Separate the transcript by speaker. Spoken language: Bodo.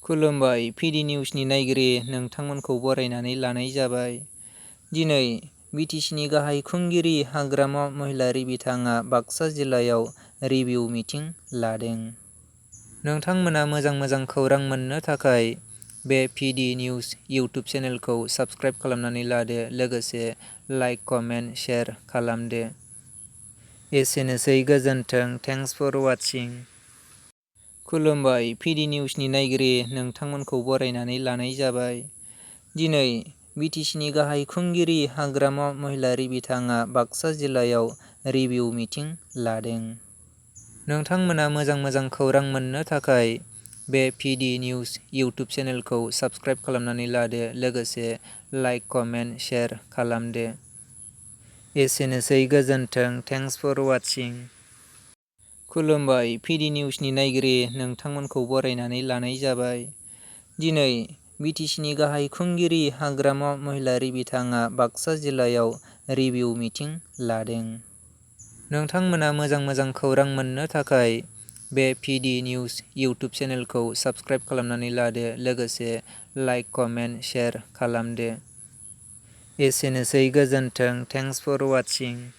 Speaker 1: खुलुमबाय पिडि निउसनि नायगिरि नोंथांमोनखौ बरायनानै लानाय जाबाय। दिनै बिटिसिनि गाहाय खुंगिरि हाग्रामा महिलारि बिथाङा बाक्सा जिल्लायाव रिभिउ मिटिं लादों। नोंथांमोना मोजां खौरां मोननो थाखाय बे पिडि निउस इउटुब चेनेलखौ साबस्क्राइब खालामनानै लादो, लोगोसे लाइक, कमेन्ट, शेयार खालामदो। एसेनोसै, गोजोन्थों। Thanks for watching. खुलुमबाय पिडि निउसनि नायगिरि नोंथांमोनखौ बरायनानै लानाय जाबाय। दिनै बिटिसिनि गाहाय खुंगिरि हाग्रामा महिलारि बिथाङा बाक्सा जिल्लायाव रिभिउ मिटिं लादों। नोंथांमोना मोजां खौरां मोननो थाखाय बे पिडि निउस इउटुब चेनेलखौ साबस्क्राइब खालामनानै लादो, लोगोसे लाइक, कमेन्ट, शेयार खालामदो। एसेनोसै, गोजोन्थों। Thanks for watching. खुलुमबाय पिडि निउसनि नायगिरि नोंथांमोनखौ बरायनानै लानाय जाबाय। दिनै बिटिसिनि गाहाय खुंगिरि हाग्रामा महिलारि बिथाङा बाक्सा जिल्लायाव रिभिउ मिटिं लादों। नोंथांमोना मोजां खौरां मोननो थाखाय बे पिडि निउस इउटुब चेनेलखौ साबस्क्राइब खालामनानै लादो, लोगोसे लाइक, कमेन्ट, शेयार खालामदो। एसेनोसै, गोजोन्थों। Thanks for वाचिं।